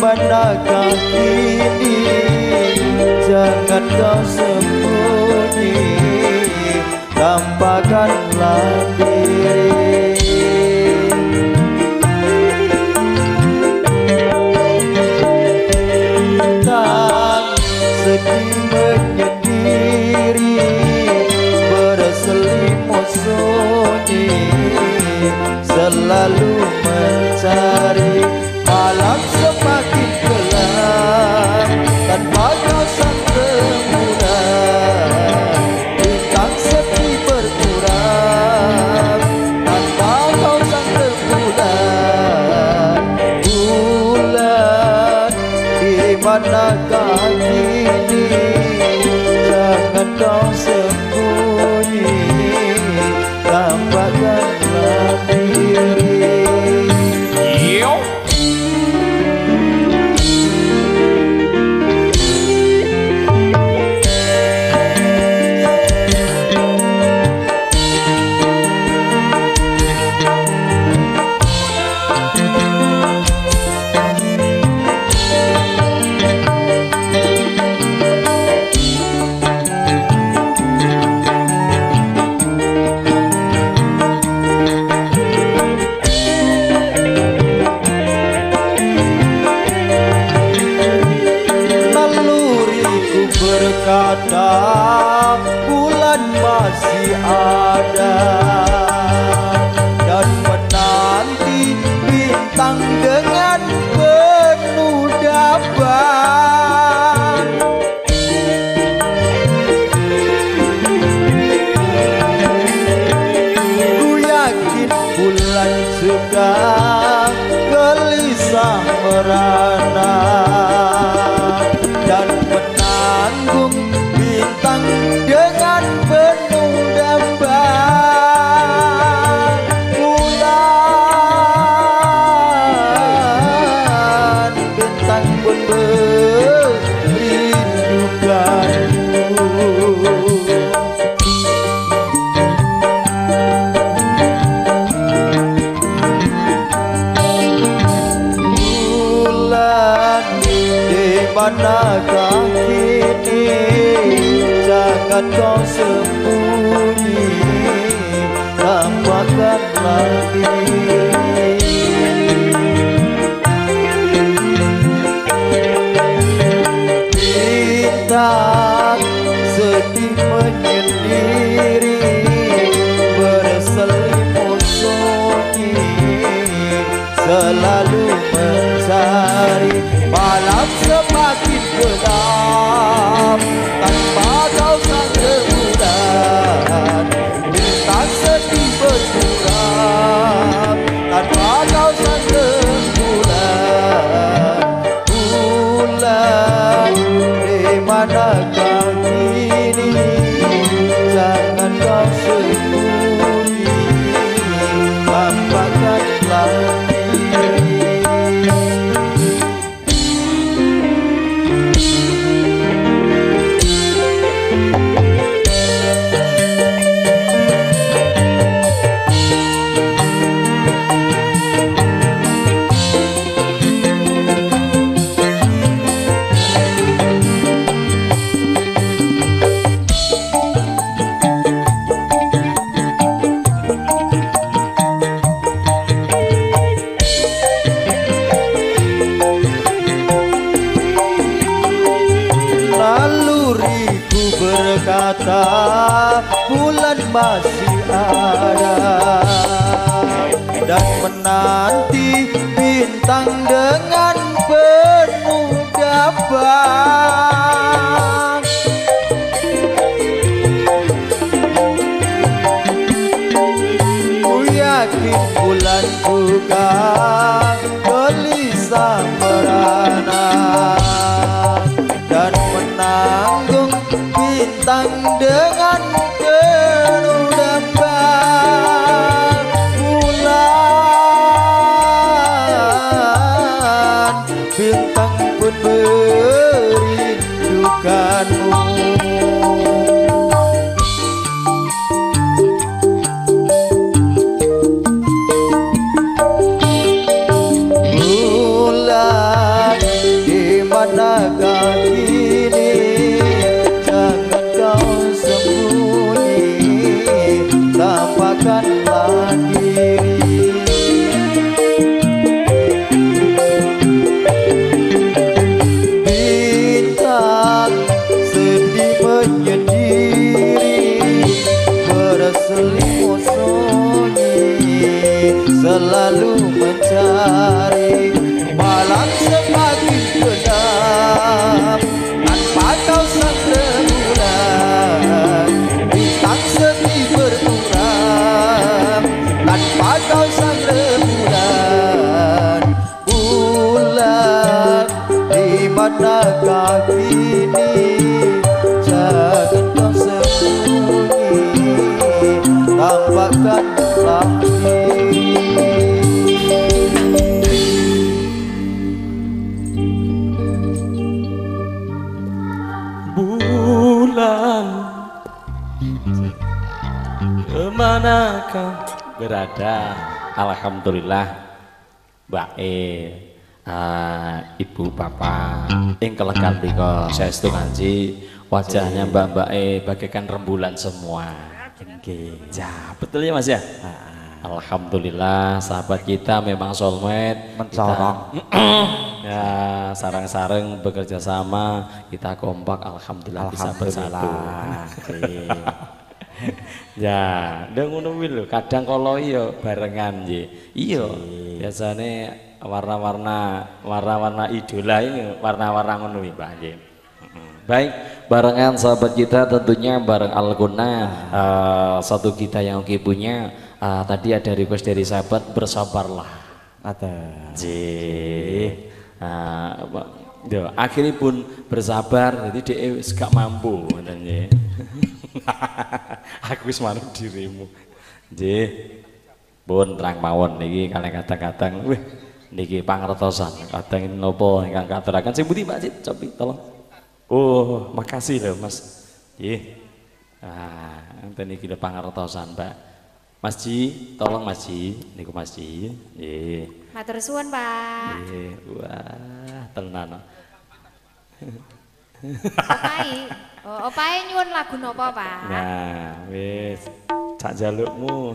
Manakah kini, jangan kau sembunyi, tampakkanlah diri. Tak sedih menyendiri, berselimut sunyi, selalu mencari. Malam semakin gelap tanpa kau sang rembulan, bintang sepi berkurang tanpa kau sang rembulan. Bulan, di manakah kini, jangan kau sembunyi, tampakkanlah diri. Berkata bulan masih ada dan menanti bintang dengan penuh daban. Ku yakin bulan juga gelisah merana dan menanggung bintang dengan penuh damba. Bulan, bintang pun merindukanmu. Bulan, di manakah kini, jangan kau sembunyi, tampakkanlah diri. Bintang sedih menyendiri, berselimut sunyi, selalu mencari. Malam semakin gelap tanpa kau sang rembulan, bintang sedih berkurang tanpa kau sang rembulan. Bulan, di manakah kini, jangan kau sembunyi, tampakkanlah diri. Naluriku berkata bulan masih ada dan menanti bintang dengan penuh dabang. Ku yakin bulan juga gelisah merana dan menanggung bintang bintang dengan penuh damba. Bulan bintang pun merindukanmu. Bulan di manakah kini, jangan kau sembunyi, tampakkanlah diri. Bintang sedih menyendiri, berselimut sunyi, selalu mencari. Malam semakin gelap tanpa kau sang rembulan, bintang sedih bermuram tanpa kau sang rembulan. Bulan di manakah kini, jangan kau sembunyi, tampakkanlah diri. Bulan, kemana kau berada? Alhamdulillah, Mbak E, Ibu Bapak ing kelegan mriku saestu kanji, wajahnya Mbak-mbak E bagaikan rembulan semua. Nggih. Ya, betul ya Mas ya? Alhamdulillah sahabat kita memang soulmate, mencorong. Ya, sarang-sarang bekerja sama, kita kompak, alhamdulillah, bisa bersatu. Ya, ndang ngono kuwi lho, kadang kala iya barengan nggih. Iya, biasane warna-warna idola ini warna-warna ngono kuwi, Mbak nggih. Baik, barengan sahabat kita tentunya bareng Alkuna, satu kita yang oke punya. Tadi ada request dari sahabat, bersabarlah. Ada. Nggih. Akhirnya pun bersabar, jadi dia wis gak mampu ngoten nggih. Aku wis manut dirimu. Nggih. Pun terang mawon niki kalih kadang-kadang wih niki pangertosan. Kadang napa ingkang katuraken sing pundi Pak Cit? Cobi tolong. Oh, makasih lho Mas. Nggih. Ah, enten iki lho pangertosan, Pak. Mas Ji, tolong Mas Ji, niku Mas Ji. Nggih. Matur suwun, Pak. Nggih. Wah, tenan. Opai. Oh, opai nyuwun lagu napa, Pak? Nah, wis. Sak jalukmu.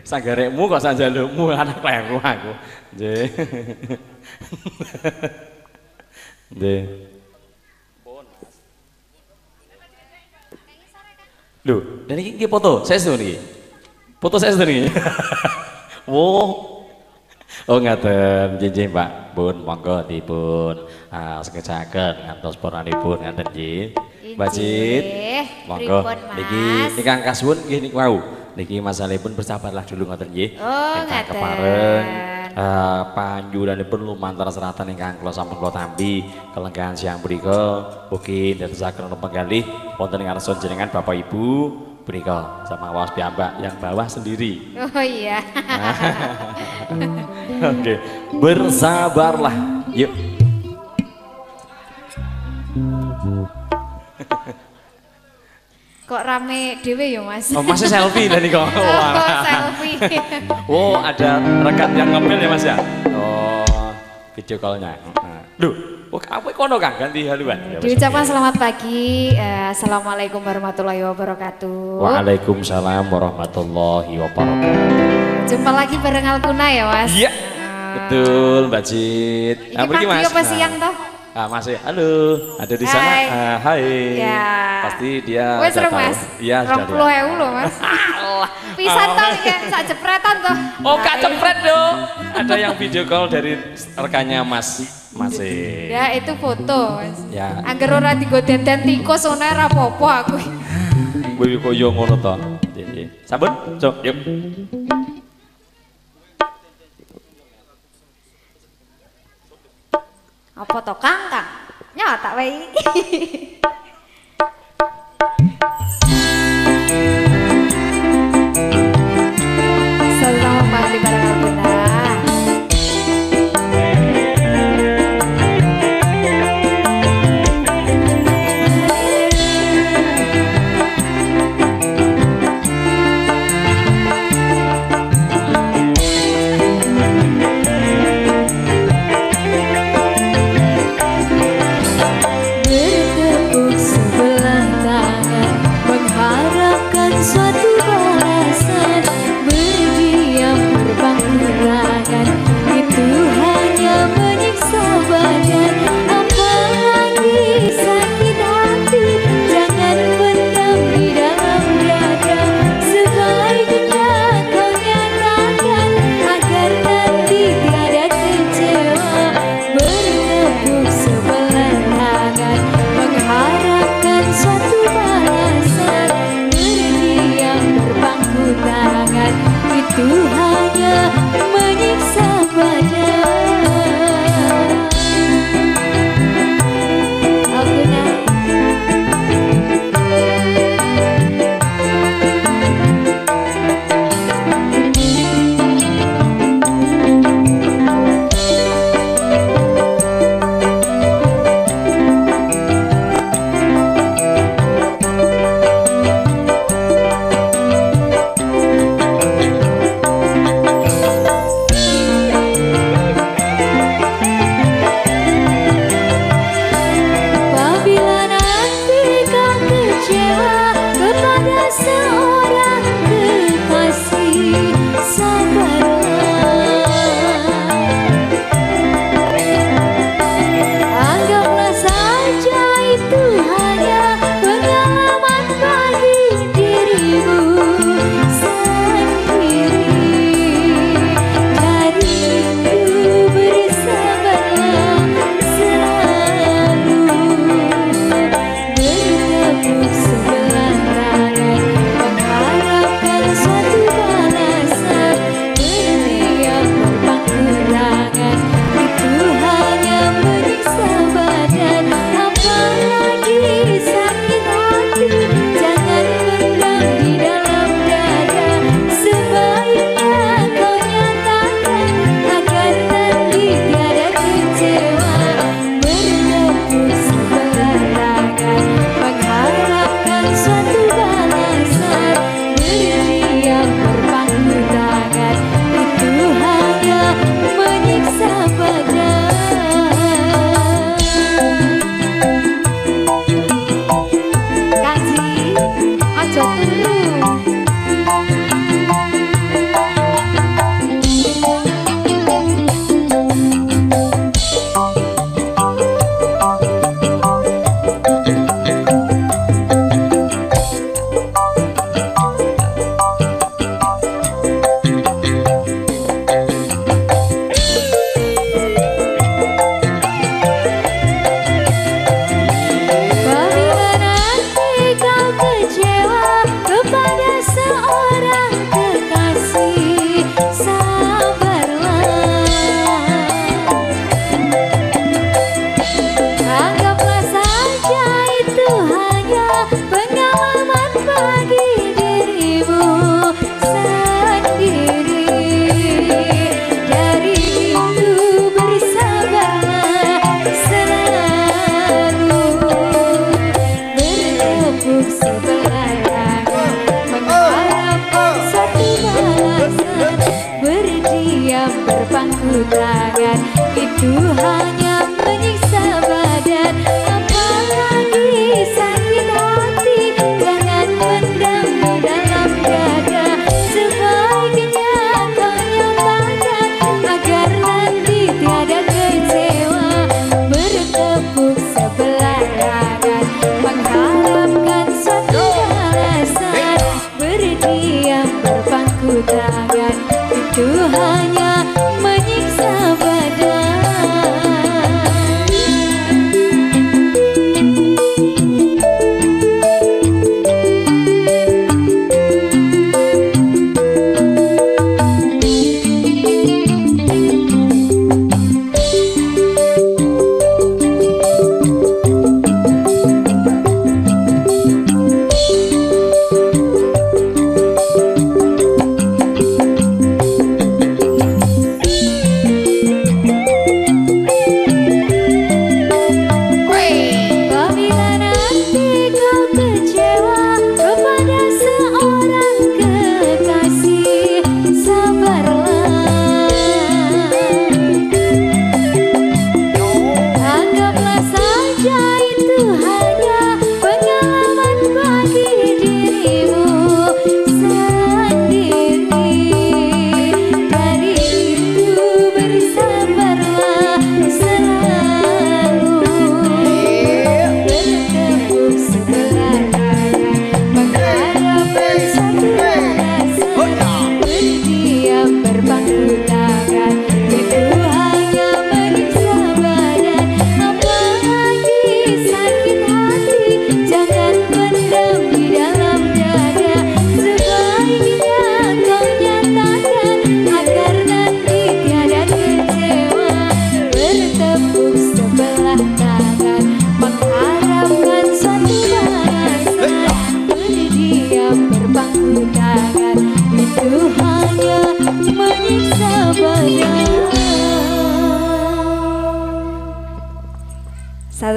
Sanggarekmu kok sak jalukmu anak kleru aku. Nggih. Nggih. Lho, dan iki foto saestu niki. Foto saestu niki. Wo. Oh ngaten, nggih Pak. Pun monggo dipun sekecaken ngantos poranipun ngaten nggih. Mbak Cit. Monggo niki ingkang kasuwun nggih niku wau. Niki masalahipun bersabarlah dulu ngoten nggih. Oh, ingkang kepareng panjuranipun lumantar seratan ingkang kula sampun kula tampi kelenggahan siang punika mugi ndadosaken penggalih wonten ing ngarsa jenengan Bapak Ibu punika sama waos piyambak yang bawah sendiri. Oh iya. Oke, bersabarlah. Yuk. Kok rame dhewe ya Mas? Oh, masih selfie tadi kok. Oh, selfie. Oh, ada rekan yang ngepel ya Mas ya? Oh, video call-nya. Loh, oh, apa kono Kang ganti haluan. Ya, diucapkan selamat pagi. Assalamualaikum warahmatullahi wabarakatuh. Waalaikumsalam warahmatullahi wabarakatuh. Jumpa lagi bareng Alkuna ya Mas. Iya. Betul, Mbak Cit. Ini pagi Mas. Apa siang toh? Ah, Mas, halo, ada di sana. Hai. Ya. Pasti dia. Wes seru Mas. Iya, 20.000 loh Mas. Pisan toh iki sak jepretan toh. Oh, gak jepret dong. Ada yang video call dari rekannya Mas. Mas. Ya, itu foto Mas. Ya. Angger ora dienggo denden tikus ngono ora apa-apa aku. Kuwi koyo ngono to. Nggih. Sampun, cok, yuk. Apa to Kang, Kang? Nyawa tak wae iki.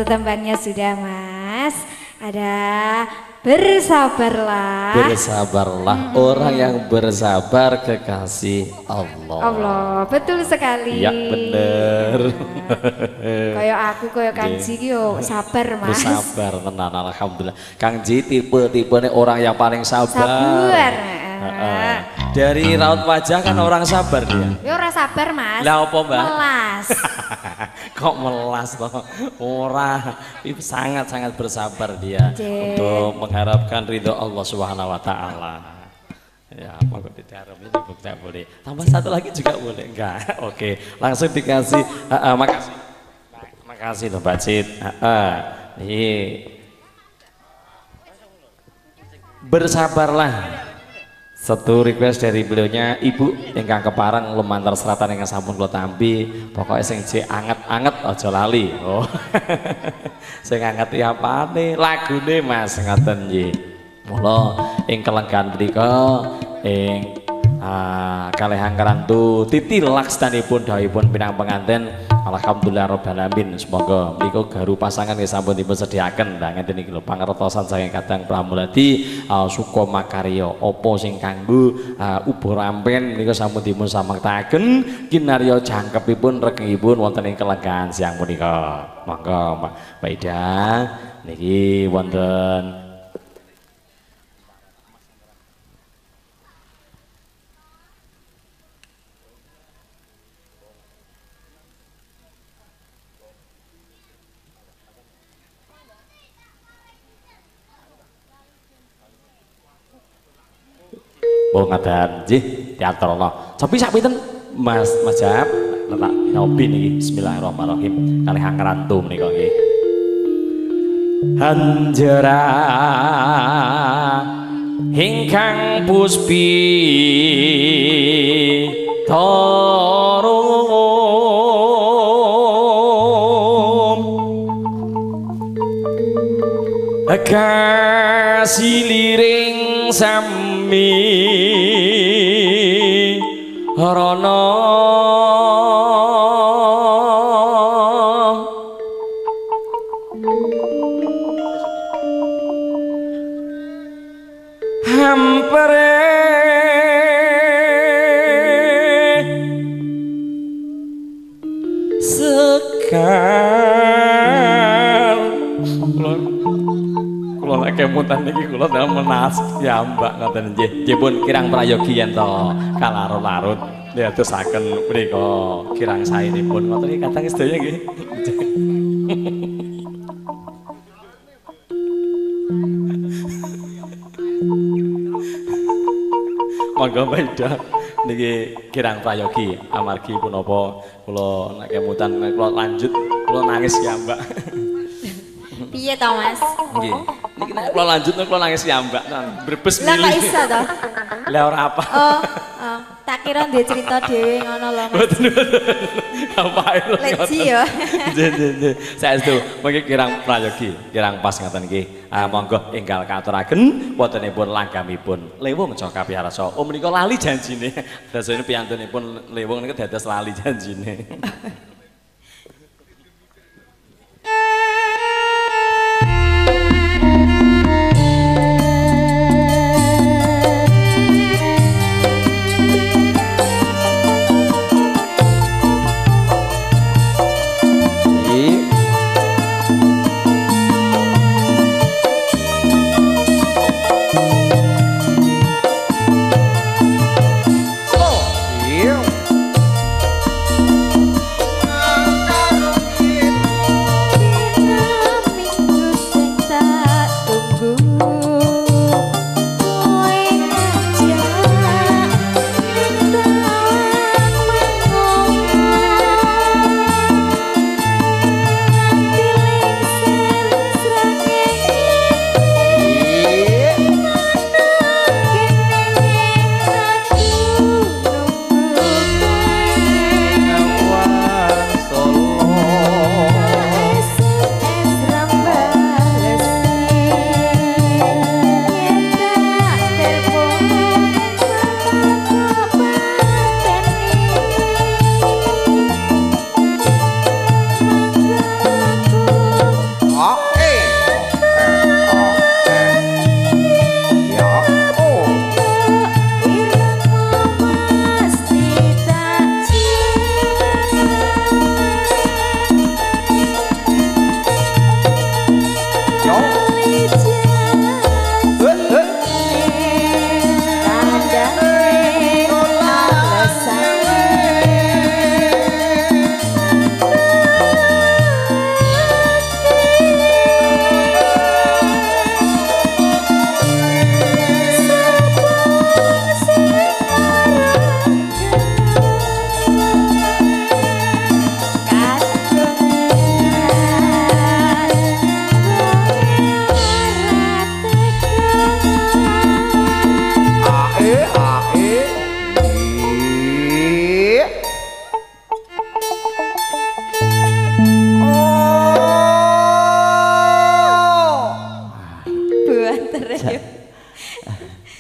Tetempannya sudah Mas. Ada bersabarlah. Bersabarlah, orang yang bersabar kekasih Allah. Allah, betul sekali. Iya bener. Kayak aku, kayak Kang Ji yo sabar Mas. Bersabar tenan, alhamdulillah. Kang Ji tipe-tipenya orang yang paling sabar. Sabar. Dari raut wajah kan orang sabar dia. Ya ora sabar Mas. Lah apa Mbak? Melas. Kok melas toh? Ora, sangat-sangat bersabar dia untuk mengharapkan ridho Allah Subhanahu wa taala. Ya, apa kok didalam ini tidak boleh. Tambah satu lagi juga boleh enggak? Oke, langsung dikasih. Makasih. Makasih loh Mbak Cit. Nih. Bersabarlah. Satu request dari beliaunya ibu ingkang kepareng lumantar seratan ingkang sampun kula tampi, pokoknya sing jek anget-anget aja lali. Oh. Sing anget ya apane lagune Mas ngoten nggih. Mula ing kelenggahan punika ing kalih angkarantu titi laksanipun dawuhipun pinang penganten alhamdulillah rabbil alamin. Semoga menika garu pasangan nggih sampun dipun sediaken. Lah ngeten iki lho pangertosan saking kadang Pramuladi suka makarya apa sing kanggo ubo rampen menika sampun dipun samektakaken kinarya jangkepipun regengipun wonten ing kelenggahan siang punika. Monggo Mbak Ida niki wonten oh ngadan nggih diaturna. Tapi sak pinten Mas Mas Jab letak ngopi niki bismillahirrahmanirrahim kalih angrantu menika nggih. Hanjera ingkang puspi tarum kasiliring sami rono hampere sekar kula nek kemutan niki kula dalem menas ya mbak ngoten nggih. Nggih pun kirang prayogi yen to kalarut-larut diadosaken mriku kirang saenipun ngoten iki kadang sedaya nggih. Monggo Mbak Ida niki kirang prayogi amargi punapa kula nek kemutan kula lanjut kula nangis ya mbak. Piye to Mas? Nggih. Niki nek kula lanjut nek kula nangis ya mbak brebes mili. Lah kok iso to? Lah ora apa. Oh, oh, tak kira ndek cerita dhewe ngono lho Mas. Mboten mboten. Apae lho. Leci yo. Nggih nggih nggih. Saestu mengki kirang prayogi, kirang pas ngaten nggih. Monggo enggal katuraken wontenipun langgamipun Lewung Jaka Piyarasa. Oh menika lali janjine. Dasane piyantunipun Lewung niku dados lali janjine. Yeah.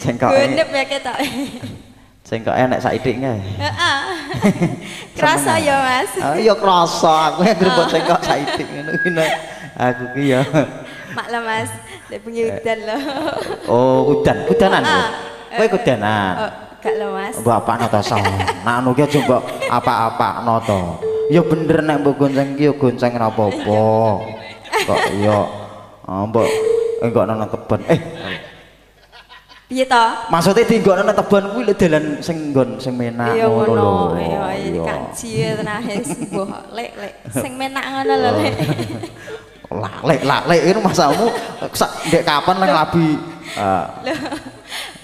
Cengkoke. Gonep ya ketok. Cengkoke enek saithik kae. Heeh. Krasa ya, Mas. Ah iya krasa, aku yang mbok cengkok saithik ngono ki. Aku ki ya. Maklum Mas, lek bengi udan lho. Oh, udan, udanan lho. Kowe kudanan. Oh, gak lho, Mas. Mbok apakno to, Sa? Nek anu ki aja mbok apa-apakno to. Ya bener nek mbok gonceng ki ya gonceng ora apa-apa. Kok ya mbok enggokno nang kebon. Piye to? Maksude dienggokno nang tebon kuwi lho dalan sing nggon sing menak ngono lho. Iya, kaji tenahe mbuh lek lek sing menak ngono lho lek. Lek lek lek ini masamu sak ndek kapan nang labi. Lho.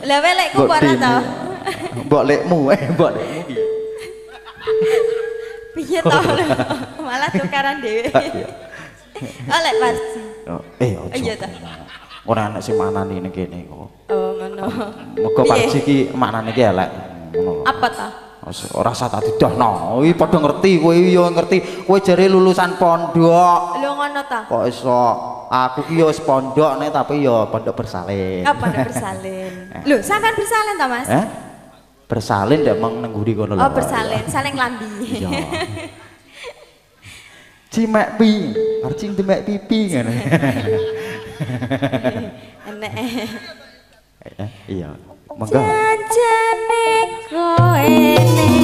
Lah welekku ora to? Mbok lekmu, mbok lekmu piye? Piye to? Malah tukaran dhewe. Oh lek Mas. Ojo. Iya ta. Ora enek sing maknani ning kene kok. Oh ngono. Muga Parji ki maknane ki elek ngono. Apa ta? Ora usah tak didohno. Iki padha ngerti kowe ya ngerti. Kowe jare lulusan pondok. Lho ngono ta? Kok iso? Aku ki ya wis pondok nek tapi ya pondok bersalin. Oh, pondok bersalin. Lho, sampean bersalin ta, Mas? Heh? Bersalin ndak meng nang nguri kono lho. Oh, bersalin, saling lambi. Iya. Cimek pi, arcing demek pipi ngono. Enek. Iya, monggo. Janjane kowe nek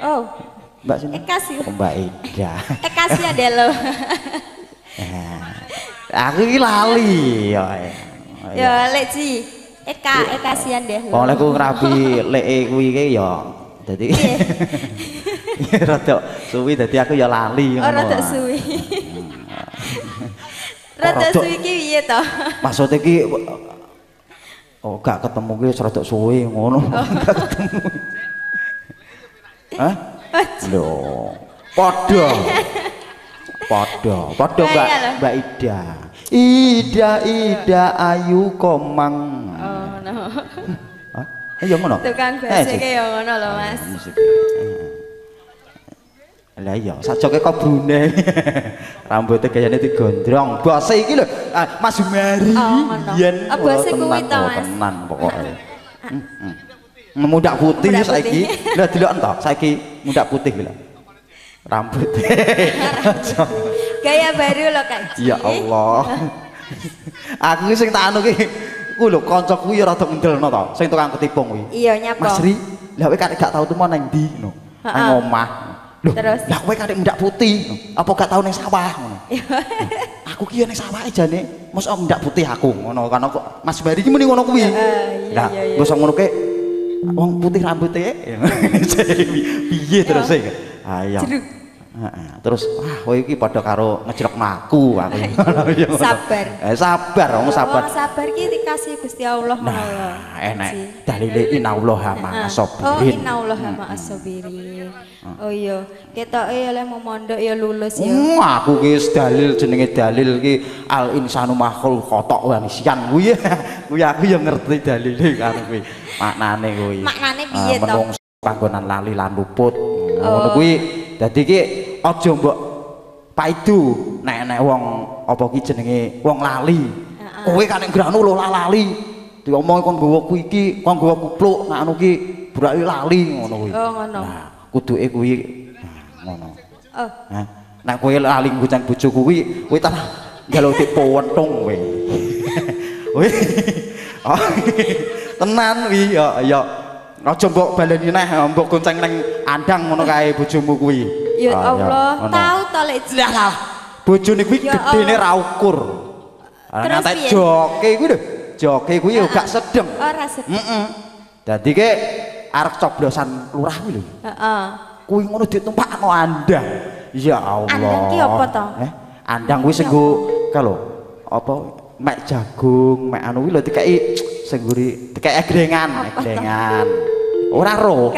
Oh. Mbak sinten? Eka sih. Oh, Mbak Ida. Eka sih ada lo. Aku iki lali ya. Ya lek Ji. Eka, Eka sian deh. Wong lek ku ngrabi leke kuwi ki ya. Dadi Rada suwi dadi aku ya lali ngono. Rada suwi. Rada suwi ki piye to? Maksud iki oh gak ketemu ki wis rada suwi ngono. Gak ketemu. Hah? Lho, padha. Padha, padha Mbak Mbak Ida. Ida Ida ayu komang. Oh no. Hah? Ya ngono. Tukang basike ya ngono lho, Mas. Lah iya, sajoke kok brune. Rambute gayane digondrong. Bose iki lho, Mas Jumari. Yen bose kuwi to, Mas. Tenan pokoke. Heeh. Mundak putih saiki. Lah delok ento, saiki mundak putih lho. Rambute. Gaya baru lho, Kak Ji. Ya Allah. Aku sing tak anu ki ku lho kancaku ya rada ngendelno to, sing tukang ketipung kuwi. Iya, nyapa? Mas Ri, lah kowe gak tau tumo nang ndi ngono. Nang omah. Lho, lah kowe kadek mundak putih, apa gak tau ning sawah ngono. Aku ki ya ning sawah jane, mosok mundak putih aku ngono kan kok Mas Bari ki muni ngono kuwi. Lah, mosok ngono ke wong putih rambute. Piye terus e? Ayo. Heeh, terus wah kowe iki padha karo ngejrokno aku aku. Sabar. Sabar, wong sabar. Wong sabar ki dikasih Gusti Allah ngono lho. Nah, enek dalile innallaha ma'as-sabirin. Oh, innallaha ma'as-sabirin. Oh iya, ketoke oleh mau mondok ya lulus ya. Aku ki wis dalil jenenge dalil ki al insanu makhluk khotok wa nisyan kuwi. Kuwi aku ya ngerti dalile karo kuwi. Maknane kuwi. Maknane piye to? Menungso panggonan lali lan luput. Ngono kuwi. Dadi ki aja mbok paidu nek nek wong apa ki jenenge wong lali. Kowe kan nek ngranu lho lali. Diomongi kon nggawa kuwi iki, kon nggawa kupluk nek anu ki brake lali ngono kuwi. Oh ngono. Nah, kuduke kuwi ngono. Oh. Hah. Nek kowe lali nggucang bojoku kuwi, kowe tambah njaluk dipowentung kowe. Kowe. Oh. Tenan kuwi ya ya. Aja mbok baleni neh, mbok gonceng nang andang ngono kae bojomu kuwi. Ya Allah, tau to lek. Lah, bojone kuwi gedene ra ukur. Ngantek joke kuwi lho. Joke kuwi yo gak sedeng. Ora sedeng. Heeh. Dadi ke arep coblosan lurah kuwi lho. Heeh. Kuwi ngono ditumpakno andang. Ya Allah. Andang ki apa to? Andang kuwi sing nggo ka lho, apa mek jagung, mek anu kuwi lho dikeki sing ngguri, dikeki egrengan, egrengan. Ora ro.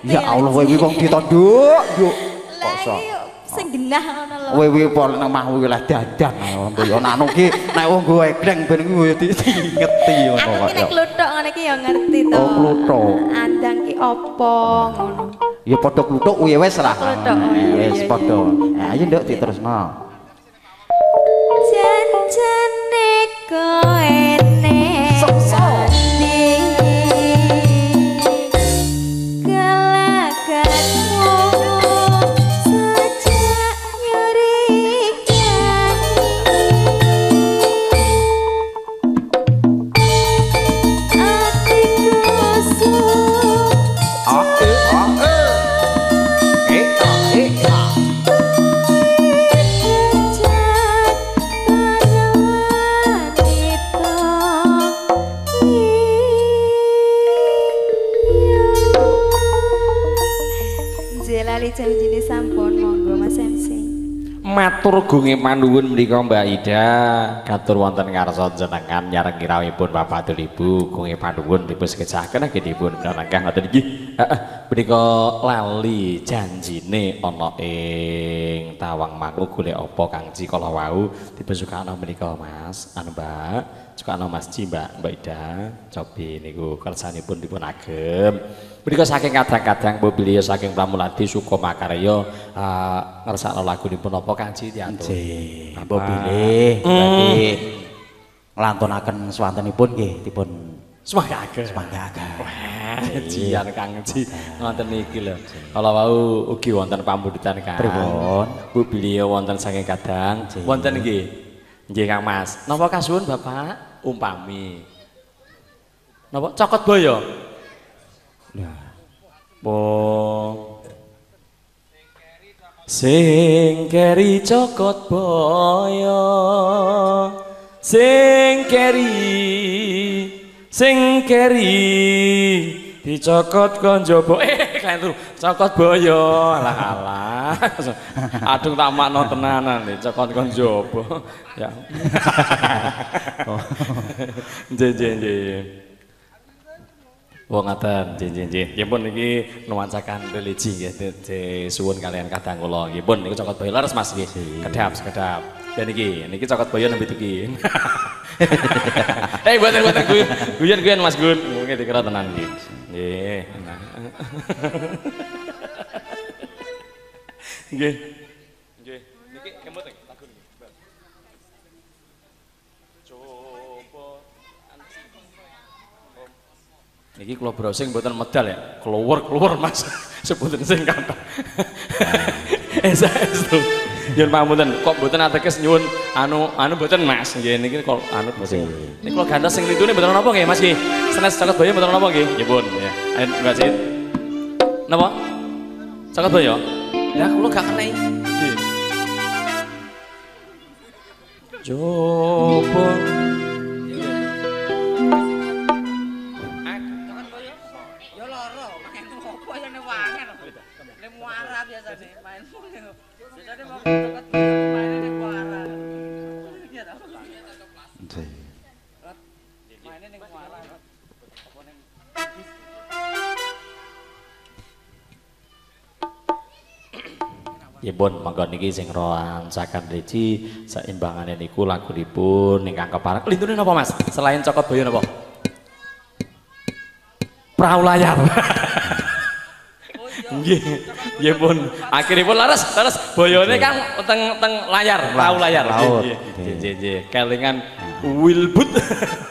Ya Allah kowe kuwi wong ditonduk, nduk. Lah iki sing genah ngono lho. Kowe kuwi pol nang omah kuwi lah dandan ngono. Ya anu ki nek wong nggo egreng ben kuwi ngeti ngono kok. Aku ki nek kluthuk ngene iki ya ngerti to. Oh kluthuk. Andang ki opo ngono. Ya padha kluthuk kuwi wis lah. Wis padha. Ayo nduk diterusno. Janjane koene Matur gunge panuwun menika Mbak Ida, katur wonten ngarsa jenengan nyarengi rawuhipun Bapak tur Ibu gunge panuwun dipun sekecaken dipun minangka ngoten iki. Heeh, menika lali janjine ana ing Tawangmangu golek apa Kang Ji kala wau dipun sukakno menika Mas, anu Mbak, sukakno Mas Ji Mbak, Mbak Ida, cobi niku kersanipun dipun agem. Menika saking kadang-kadang mbok bilih saking Pramuladi Sukomakarya ngersakno lagunipun napa Kang Ji diatur. Nggih, mbok bilih berarti nglantunaken swantenipun nggih dipun sumangga. Sumangga. Wah, jian Kang Ji ngoten niki lho. Kala wau ugi wonten pamundhutan Kang. Pripun? Mbok bilih wonten saking kadang wonten nggih. Nggih Kang Mas. Napa kasuwun Bapak? Umpami. Napa cokot boyo? Lah. Wong sing keri cokot boyo, sing keri dicokot kon njaba. Klentu cokot boyo. Alah alah. Adung tak makno tenanan nih cokot kon njaba. Ya. Nggih nggih nggih. Wong ngaten, nggih nggih nggih. Nggih pun niki nuansakan religi nggih suwun kalian kadang kula. Nggih pun niku cokot boyo leres Mas nggih. Kedap sekedap. Dan niki niki cokot boyo nembe dugi. Eh mboten mboten guyon-guyon Mas Gun. Mungkin dikira tenan nggih. Nggih. Nggih. Nggih. Niki kemot lagu niki. Coba niki kula browsing mboten medal ya. Keluar-keluar Mas. Sepunten sing kathah. Saestu. Nyuwun pangapunten, kok mboten ateges nyuwun anu anu mboten Mas. Nggih niki kok anu browsing. Niki kula gantos sing lintune mboten napa nggih Mas nggih. Senes cokot boyo mboten napa nggih. Nggih pun ya. Ayo Mbak Cit. Napa? Cokot boyo? Lah kula gak kena. Nggih. Coba nggih pun monggo niki sing rancakan religi seimbangane niku lagunipun ingkang kepareng. Lintune napa Mas? Selain cokot boyo napa? Perahu layar. Nggih. Nggih pun akhiripun leres, leres boyone kan teng teng layar, perahu layar. Nggih nggih nggih. Kelingan wilbut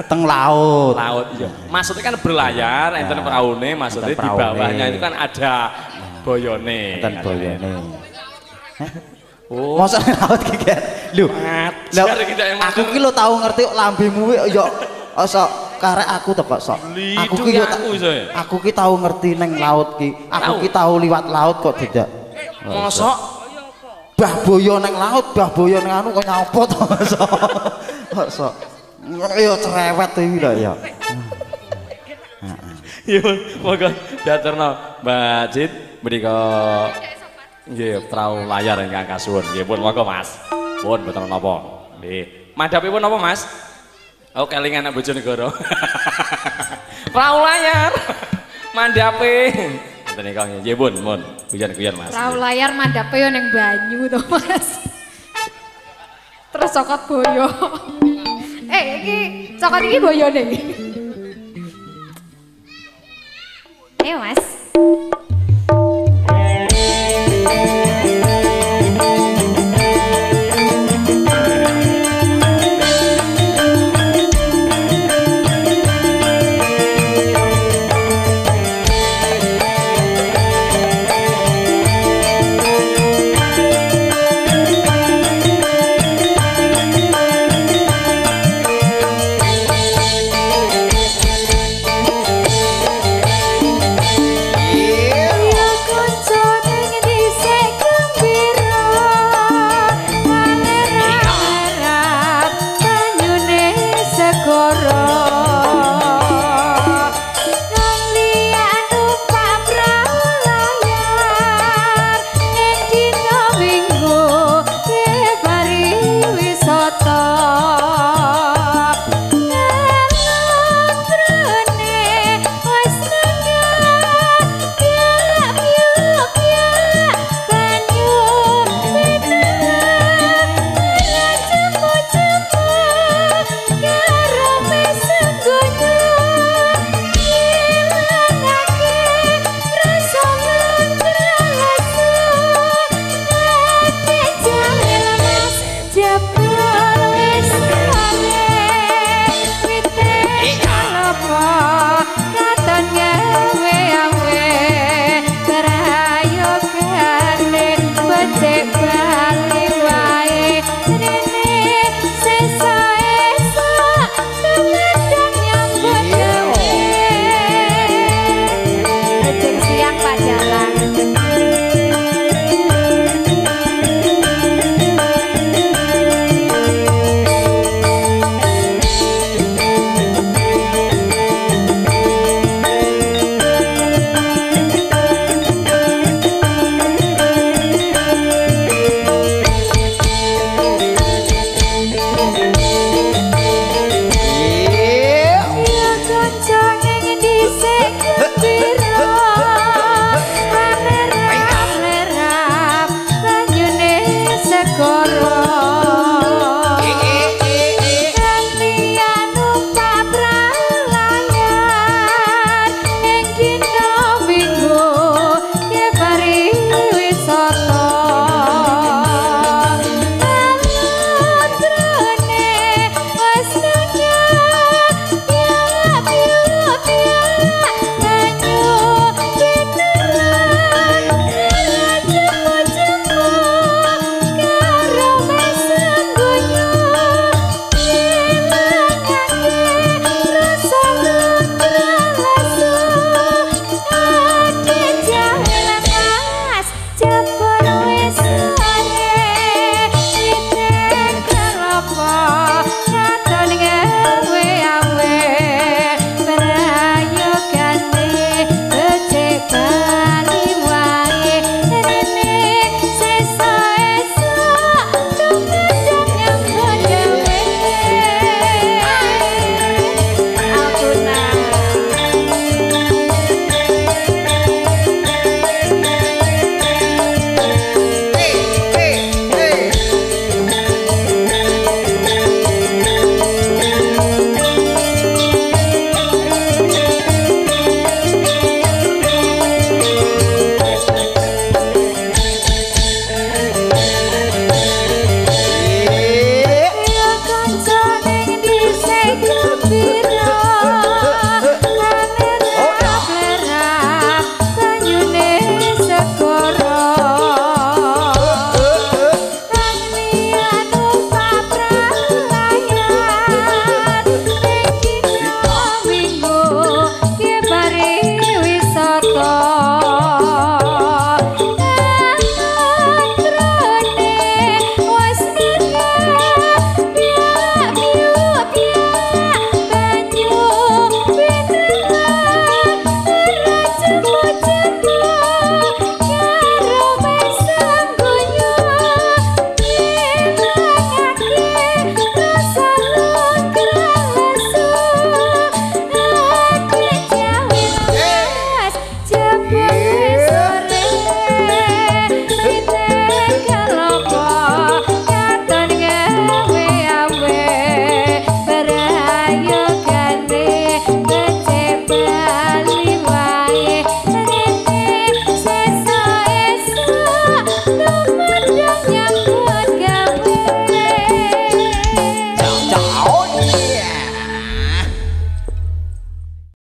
teng laut. Laut iya. Maksudnya kan berlayar enten peraune, maksudnya di bawahnya itu kan ada boyone. Enten boyone. Oh. Mosok laut ki kan. Lho, aku ki lho tau ngerti lambemu ya sok karek aku to kok sok. Aku ki yo aku ki tau ngerti neng laut ki. Aku ki tau liwat laut kok tidak. Mosok Bah boyo neng laut, bah boyo neng anu kok nyapo to sok. Kok sok. Ya cerewet iki lho ya. Iya, monggo diaturno Mbak Cit menika nggih perahu layar ingkang kasuwun. Nggih pun monggo Mas. Pun mboten napa. Nggih. Mandhapipun napa Mas? Oh kelingan anak Bojonegoro. Perahu layar. Mandhape. Ngoten nika nggih pun, pun. Guyon-guyon Mas. Perahu layar mandhape yo ning banyu to Mas. Terus cokot boyo. Iki cokot iki boyone. Ayo Mas.